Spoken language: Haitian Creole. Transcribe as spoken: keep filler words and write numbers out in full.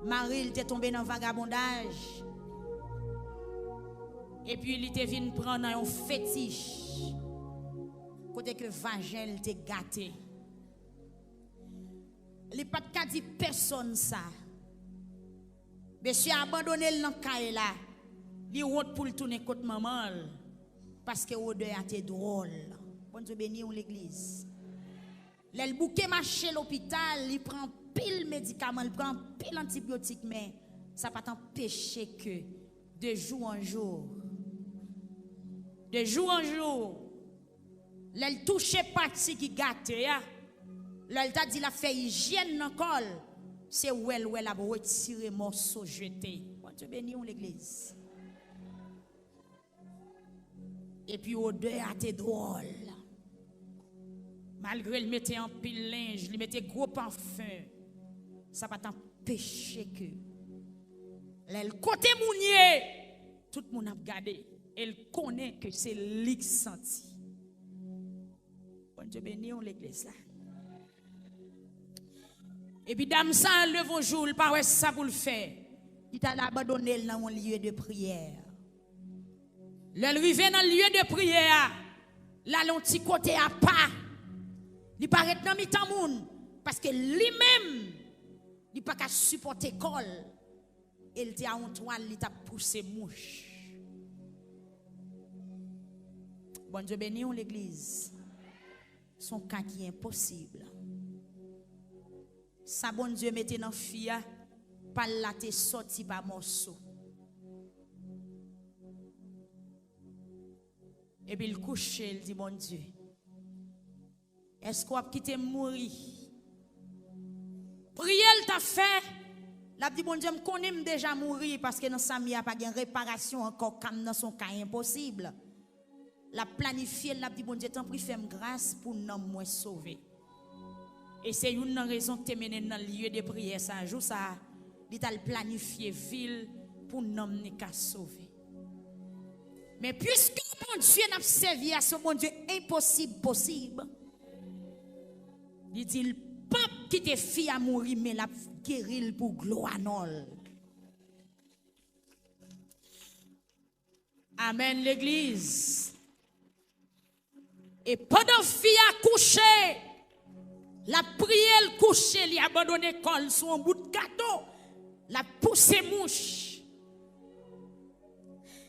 Mari l te tonbe nan vagabondaj. Epi li te vin pran nan yon fetich kote ke vajen l te gate. Li pa t ka di pèsonn sa. Mesye abandone l nan kay la. Li wont pou l tounen kot manman l. Paske odè a te dwòl. Bondye beni w, legliz. Lè l bouke mache lopital, li pran anpil medikaman, li pran anpil antibyotik, men sa pa t anpeche ke de jou an jou, de jou an jou, lè l touche pati ki gate a, lè l ta di l ap fè ijyèn nan kò l, se wè l wè l ap retire mòso jete. Bondye beni w, legliz. Epi odè a te dwòl. Malgre l mete anpil lenj, li mete gwo pafen, sa pa t anpeche ke lè l kote moun ye, tout moun ap gade e l konnen ke se li k santi. Bondye beni w, legliz la. Epi dam sa a leve yon jou, li pa wè sa pou l fè. Li t al abandone l nan yon lye de priyè. Lè l rive nan lye de priyè a, l al yon ti kote apa. Li pa ret nan mitan moun, paske li menm, li pa ka sipòte kò l. E l te a yon twal, li t ap pouse mouch. Bondye beni w, legliz. Se yon ka ki enposib. Sa Bondye mete nan fi a, pa l la te sòti pa mòso. Epi l kouche, l di Bondye, èske w ap kite m mouri? Priyè l t ap fè, l ap di Bondye, m konnen m deja mouri, paske nan sa m ye a pa gen reparasyon ankò, ka m nan se yon ka enposib. L ap planifye l, l ap di Bondye, tanpri fè m gras pou nanm mwen sove. E se youn nan rezon ki te mennen l nan lye de priyè sa a. Jou sa a, li t al planifye vi l pou nanm ni ka sove. Men piske Bondye n ap sèvi a se yon Bondye enposib posib, li di l p ap kite fi a mouri, men l ap geri l pou glwa non l. Amèn, legliz. E pandan fi a kouche, l ap priye, l kouche, li abandone kò l sou yon bout gato, l ap pouse mouch.